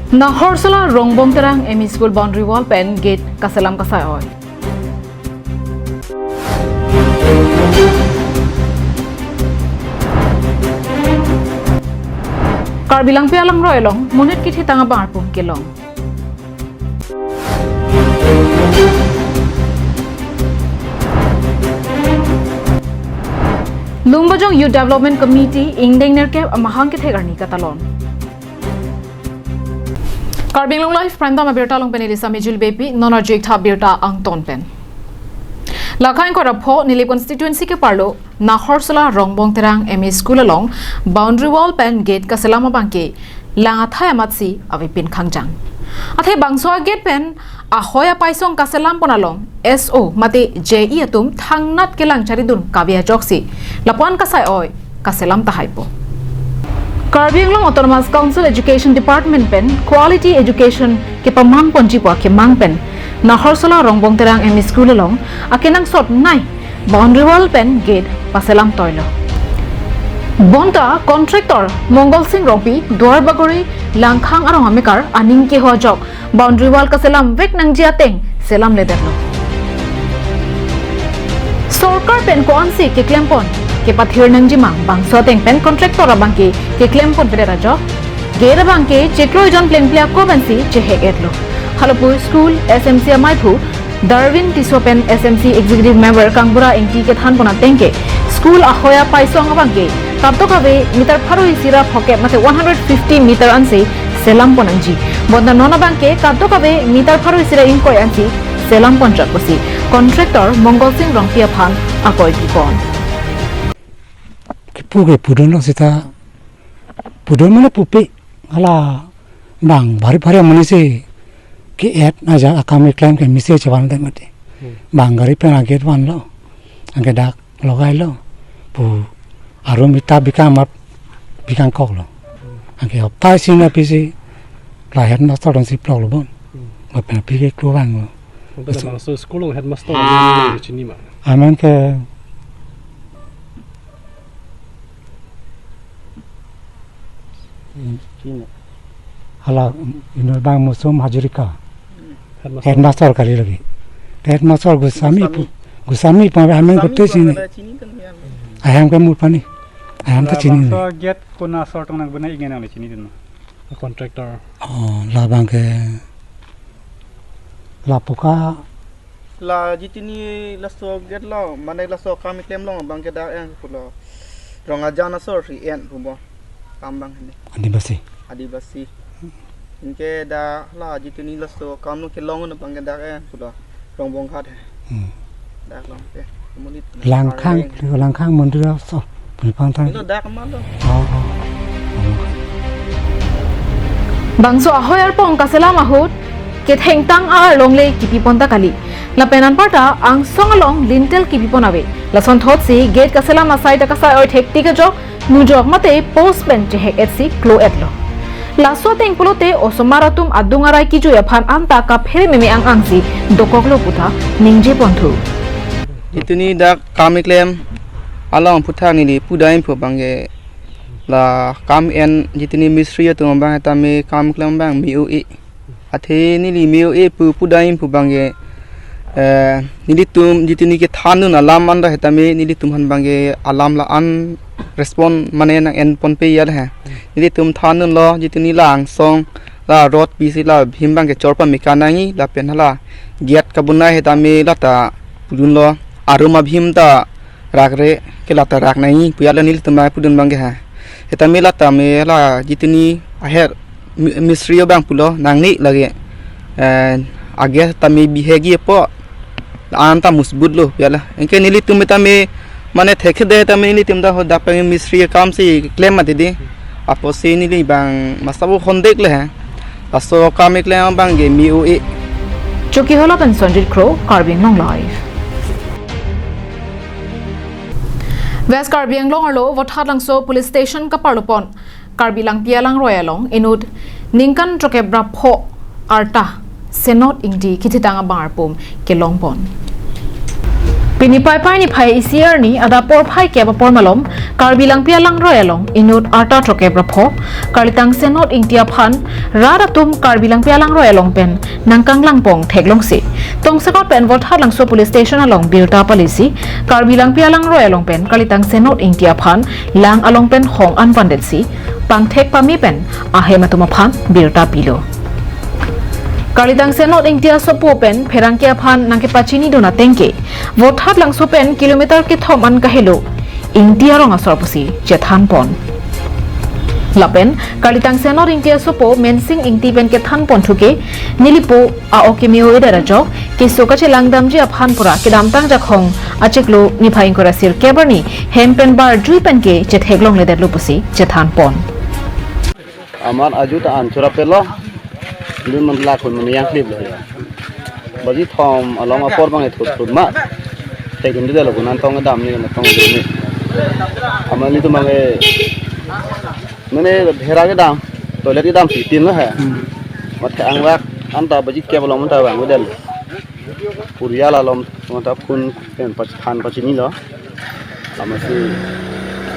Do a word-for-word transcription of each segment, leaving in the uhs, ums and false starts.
Nahorsala Rongbong Terang M E School boundary wall pen gate kaselam kasai-oi. Karbi Langpi alangroi along monit kithitang abang arpum kelong. Lumbajong Youth Development Committee ingdeng nerkep amahang kethek arni katalon. Karbi Anglong Live Prime Time abirta along pen neli Sami Jul Bepi, non arju-ik tha birta angton pen. Lakhang kora pho Nilip constituency ke parlo Nahorsala Rongbong Terang M E School along boundary wall pen gate kaselam abangke lang athai amatsi avepin khangjang. Athe bangso a-gate pen ahoi apaisong kaselam pon along S O mate J E atum thangnat kelang charidun kave ajoksi lapuan kasai-oi kaselam tahaipo. Karbi Anglong Autonomous Council Education Department pen quality education kepamang ponji pu akemang pen Nahorsala Rongbong Terang M E School along akenangsot nei boundary wall pen gate paselam toilo. Bonta contractor Mongol Sing Rongpi Duar Bagori Langkhang arong amekar aning keho ajok boundary wall kaselam vek nangji ateng selamledetlo. Sorkar pen ko-ansi keklem pon, kepathir nangji ma bangso ateng pen contractor abangke keklem ponpedet ajok gate abangke chiklo jon plengple ako pensi chehek-etlo. Halapu school S M C amaiphu Darwin Tisso pen S M C Executive Member Kangbura Engti kethan pon atengke school ahoi apaisong abangke kadokave meter pharo isi ra phokep mate one hundred fifty meter ansi selam pon nangji. Bonta non abangke kadokave meter pharo isi ra ingkoi ansi selam ponchot pusi contractor Mongol Sing Rongpi aphan akoi pipon. Kipu ke pudunlo seta, pudun mane pupe, hala bang bari bari amonit si ke-et na ja akam keklem ke misi chevan de mati. Hmm. Bang gari pen a-gate vanlo, anke dak logailo, pu arum ita bikang mat bikangkoklo. Anke hopta isi na pisi la headmaster dong si ploklo bon. Hmm. Ba pen pi ke klu vanglo. Mungkin so, bangso school along headmaster amen chini ma? Amen ke Chini. Hala inut bang Musum Hazarika. Headmaster. Headmaster kali lagi. Headmaster Goswami Goswami. Pu, Goswami pu amen Goswami kote pu chini. Amen chini kan ya. Ahem ke mut pani. Ahem ta chini. Bangso gate kona asor tong nang bina ingen nang le chinidun. Contractor. Oh, labang ke lapu ka. La jitini laso gate lo, mane laso kam keklem lo abangke dak en pulo. Rong ajan asor si en pubo. Kam abang hini. Adibasi. Adibasi. Anke dak la jitini laso kam lo kelong abangke dak en pulo. Rongbong Ghat he. Hmm. Dak long ke. Monit. Langkhang, Langkhang mondir aso. Pulpang tang. Ino dak ma lo. Oh, oh. Bangso ahoi arpong kaselam ahut kethengtang arlong le kipi pon ta kali. Lapen anparta angsong along lintel kipi pon ave. Lason thotsi gate kaselam asai ta kasai-oi thektik ajok nujok mate post pen chehek-etsi klo-etlo. Laso ateng pulote osomar atum adung arai kijui aphan anta kaphere meme ang-angsi dokoklo pu ta ningje ponthu. Jitini dak kam keklem along aphuthak neli pudam pu abangke la kam en jitini mistri atum abang tame kam keklem abang me-o-e. Athe neli me-o-e pu pudam pu abangke, eh, nelitum jitini kethandun alam anta tame nelitum aphan abangke alam la-an respond mane nang en ponpe ya he. Nelitum thandunlo jitini la angsong la rot pisi la bhim abangke chor pame kanangji lapen hala gate kabonai tame lata pudunlo arum abhim ta rakre ke lata rak nangji pu ya la nelitum apudun abangke ha. Tame lata me la jitini aher mi-, mistri abang pulo nangne lage, eh, a-gate tame bihegi po anta musbut lo pu ya la. Anke nelitum tame mane thekhe de tame nelitum ta ho dak pen mistri kam si klem mati di. Apotsi neli bang masabo hondek le ha. Laso kam keklem abangke me-o-e. Chokihola pen Sanjit Kro, Karbi Anglong Live. West Karbi Anglong arlo Vothatlangso Police Station kaparlo pon Karbi Langpi alangroi along inut ningkan throkep ra pho arta Senot Ingti kithitang abang arpum kelong pon. Pini Paipai niphai isi arni adap porphai kep apor malom Karbi Langpi alangroi along inut arta throkkep ra pho Kalitang Senot Ingti aphan rat atum Karbi Langpi alangroi along pen nangkanglang pon theklongsi Tongsekot pen Vothatlangso Police Station along birta palisi Karbi Langpi alangroi along pen Kalitang Senot Ingti aphan lang along pen hong an vandetsi pangthek pame pen ahem atum aphan birta pilo. Kalitang Senot Ingti asopo pen pherangke aphan nangkepachinidun ateng ke Vothatlangso pen kilometer kethom an kahelo Ingti arong asor pusi chethan pon. Lapen Kalitang Senot Ingti asopo Mensing Ingti pen kethan ponthu ke nelipo a-ok keme-o-edet ajok keso kachelang damji aphan pura kedamtang Jakhong achiklo niphai ingkoi ra sirkep arni hem pen barjui pen ke chetheklongledetlo pusi chethan pon. Amat aju ta an chura pelo. Dun man lakun man yang klip lo ya. Baji thom along apor bang ethut thut ma. Theklongledetlo kunan tong dam ni tong dam ni. Amat nelitum bang e. Mane bhera kedam. Toilet kedam si tin lo ha. Mat ke anglak anta baji kep along anta bang udel. Purial alom mata phun pen pach-, phan pachinilo. Amatsi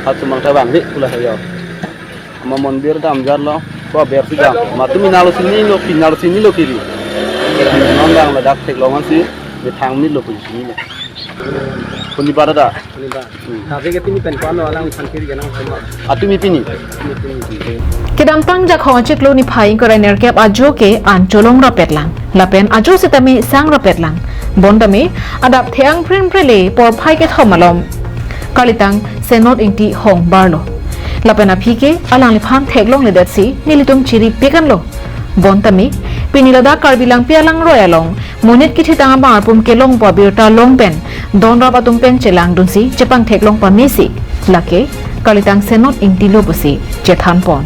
hat sumang ta bang di pula hayo. Ama mondir dam jarlo, ko ber si dam. Matumi nalo sinilo, pinalo sinilo kiri. Non dang ladak theklong ansi, bethang milo pun sinilo. Puni bar da. Puni bar. Hmm. Tapi ke pini pen ko ano alang san kiri ganang sama. Atumi pini. Kedamtang Jakhong achiklo niphai ingkoi ra nerkep ajo ke an cholong rapet lang. Lapen ajo sitame sang rapet lang. Bon tame adap the-ang prin prele porphai kethom alom Kalitang Senot Ingti hong barlo. Lapen aphi ke alangliphan theklongledetsi nelitum chiri pikan lo. Bon tame pini ladak Karbi Langpi alangroi along monit kithitang abang arpum kelong pu abirta long pen donrap atum pen chelangdunsi chepangtheklong pamesi lake Kalitang Senot Ingti lo pusi chethan pon.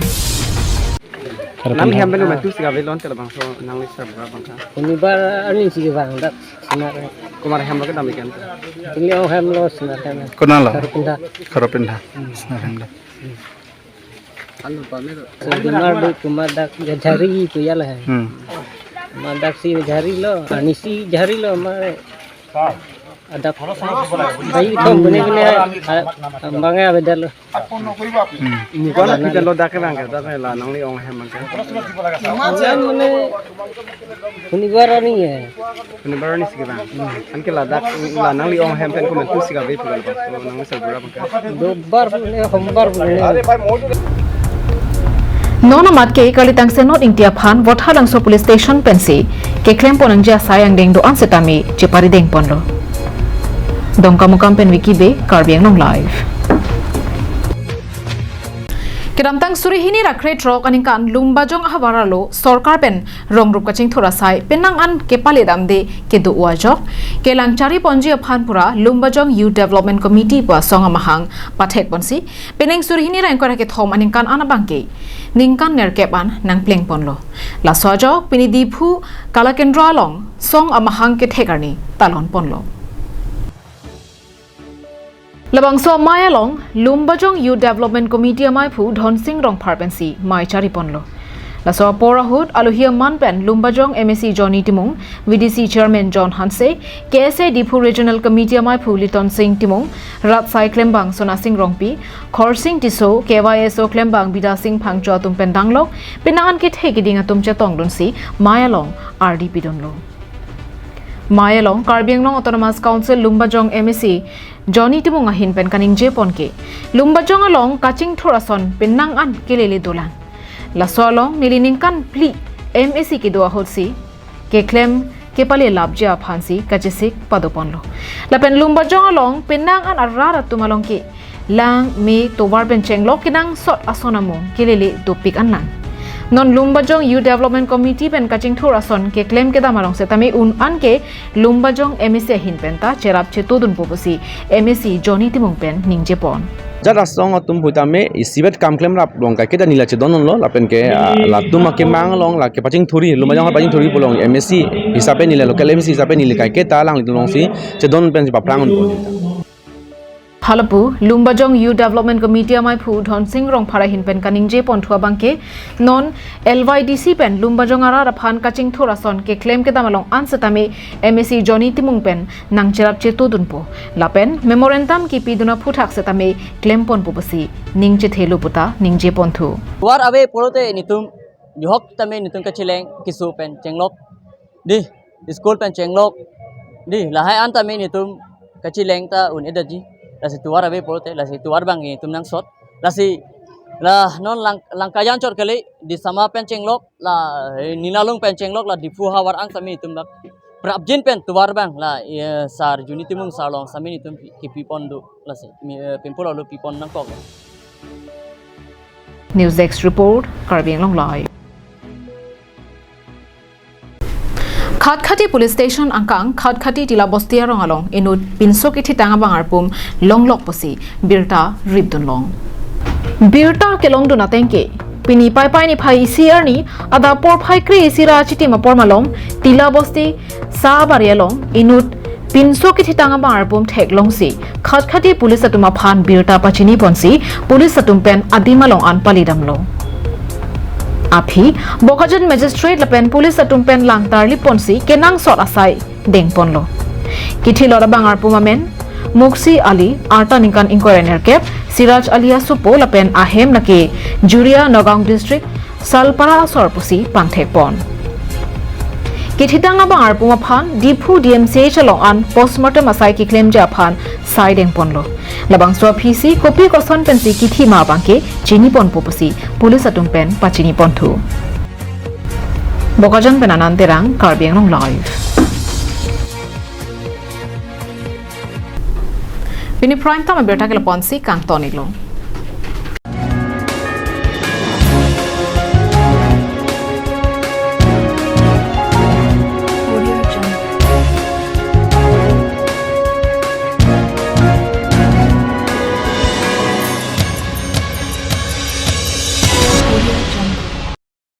Nangli hem pen komantu si kave lon te labangso nangli sarbura abang ke. Puni bar arni si kevang dak Senar. Komat ahem lo kedam ikan. Pini ong hem lo Senar hem. Konat lo? Kharopinda. Kharopinda. Senar hem lo. Anu pame lo. Senar do komat dak jari pu ya la. Hmm. Komat dak si jari lo, arni si jari lo mare. Adap baji kethom bune bune, ah, bang ya beda lo. Hmm. Ni ko na pita lo dak ke bang ke, dak ke la nangli ong hem bang ke. Mane puni bar arni ya. Puni bar arni si kevang. Anke ladak la nangli ong hem pen komantu si kave pulo bang. Nangli sarbura bang ke. Dobar bune, hombar bune. Non amat ke Kalitang Senot Ingti aphan Vothatlangso Police Station pensi keklem pon nangji asai angdeng do-an setame cheparideng ponlo. Dongkamukam pen Vicky Bey, Karbi Anglong Live. Kedamtang suri hini ra krethrok aningkan Lumbajong ahavar arlo sorkar pen rongrup kachingthur asai penang an kepale damde kedo-o ajok kelang chari ponji aphan pura Lumbajong Youth Development Committee pu asong amahang pathek ponsi penang suri hini ra ingkoi ra kethom aningkan an abang ke ningkan nerkep an nangpleng ponlo. Laso ajok pini Diphu Kalakendra along song amahang kethek arni talon ponlo. Labangso amei along Lumbajong Youth Development Committee amaiphu Dhonsing Rongphar pensi mei chari ponlo. Laso apor ahut alohi aman pen Lumbajong M A C Johnny Timung, V D C Chairman John Hanse, K S A Diphu Regional Committee amaiphu Liton Sing Timung, Ratsai Klembang Sonasing Rongpi, Khorsing Tisso, K Y S O Klembang Bidya Sing Phangcho atum pen danglok penang an kethe keding atum chetongdunsi mei along ardi pidunlo. Mei along Karbi Anglong Autonomous Council Lumbajong M A C Johnny Timung ahin pen kaningje pon ke Lumbajong along kachingthur ason penang an kelele dolang. Laso along neli ningkan phli M A C kedo ahutsi keklem kepale lapji aphansi kachesik pado ponlo. Lapen Lumbajong along penang an arat atum along ke lang me tovar pen chenglok kenangsot ason amo kelele dopik anlang. Non Lumbajong Youth Development Committee pen kachingthur ason keklem kedam along setame un an ke Lumbajong M A C ahin penta cherap chetodunpo pusi M A C Johnny Timung pen ningje pon. Jat asong atum puitame isivet kam klemrap long kaiketa neli chedon lo lapen ke, ah, latum akemang along la kepachingthurji Lumbajong pachingthurji pu along M A C hisape neli local M A C hisape neli kaiketa alanglitum alongsi chedon pensi paphrang ponpo. Halapu, Lumbajong Youth Development Committee amaiphu Dhonsing Rongphar ahin pen kaningje ponthu abangke, non L Y D C pen Lumbajong arat aphan kachingthur ason keklem kedam along an setame M A C Johnny Timung pen nangcherap chetodunpo. Lapen memorandum kipidun aphuthak setame klem ponpo pusi ning chethelo puta ningje ponthu. Tovar ave pulote netum, johok tame netum kacheleng keso pen chenglok, dei, school pen chenglok, dei, lahai an tame netum kacheleng ta un-edetji. Lasi tovar ave pulote, lasi tovar abang netum nangsot. Lasi la non lang, Langkajan chot kali, Disama pen chenglok, la, eh, Ninalung pen chenglok, la Diphu havar an tame netum dak prapjin pen tovar abang la, eh, Sar Johnny Timung sar along setame netum kipi pon do, lasi, mi, eh, pimpo lo pipon nangkok. News Desk Report, Karbi Anglong Live. Khatkhati Police Station angkang Khatkhati Tila Bosti arong along inut pinso kithitang abang arpum longlok pusi birta ripdun long. Birta kelongdun atengke, pini Paipai niphai isi arni adap porphai kre-isi ra chitim apor malom Tila Bosti Sabari along inut pinso kithitang abang arpum theklongsi Khatkhati Police atum aphan birta pachini ponsi Police atum pen adim along an palidamlo. Aphi, Bokajan Magistrate lapen Police atum pen lang tarlip ponsi kenangsot asai dengponlo. Kithilot abang arpum amen Muksi Ali, arta ningkan ingkoi ra nerkep, Siraj Ali asopo lapen ahem lake Juria, Nagaon District, Salpara asor pusi pangthekpon. Kithitang abang arpum aphan Diphu D M C H along an postmortem asai keklemji aphan sai dengponlo. Labangso aphisi kopi koson pensi kithi ma abangke chini ponpo pusi Police atum pen pachini ponthu. Bokajan pen Anand Terang, Karbi Anglong Live. Pini Prime Time abirta ke lapu-ansi kangton-iklo.